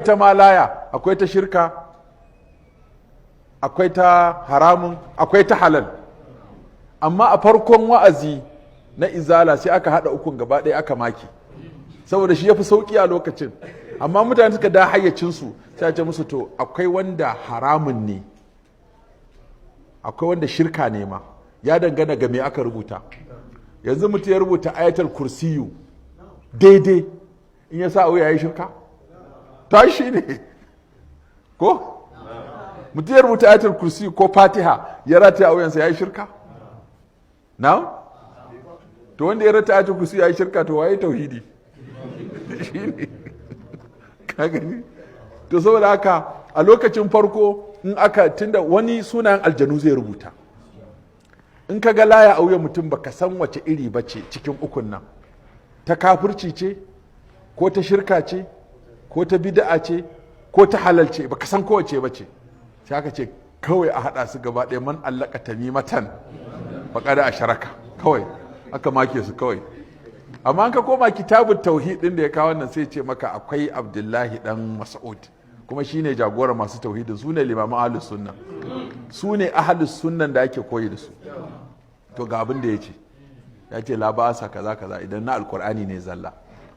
Ita ma laya akwai ta shirka, akwai ta haramun, akwai ta halal. Amma a farkon wa'azi na Izala sai aka haɗa ukun gaba ɗaya aka maki, saboda shi ya fi sauƙi a lokacin. Amma mutane suka da hayyacinsu, sai a ce musu, to, akwai wanda haramun ne, akwai wanda shirka ne ma, ya dangana ga me aka rubuta. Yanzu mutum ya rubuta Ayatul Kursiyu daidai, in ya sa ya yi shirka? Ta shi ne ko mutum ya rubuta Ayatul Kursiyu ko Fatiha ya rataya a wuyansa, ya yi shirka? Na to, wanda ya rataya Ayatul Kursiyu ya yi shirka, to waye tauhidi? Shi ne ka gani. To, saboda haka a lokacin farko in aka tunda wani sunayen aljanu zai rubuta, in ka ga laya a wuyan mutum, baka san wace iri ba ce cikin ukun nan, ta kafirci ce ko ta shirka ce ko ta bid'a ce ko ta halal ce, baka san kowace ba ce, sai aka ce kawai a haɗa su gaba ɗaya, من علق تميمة فقد أشرك. Kawai aka make su kawai. Amma an ka koma Kitabun Tauhid din da ya kawo wannan, sai ce maka akwai Abdullahi dan Mas'ud, kuma shine jagoran masu tauhidin, su ne limaman Ahlus Sunna, su ne Ahlus Sunnan da ake koyi da su. To, ga abin da ya ce, ya ce لا بأس kaza kaza idan na Alkur'ani ne zalla.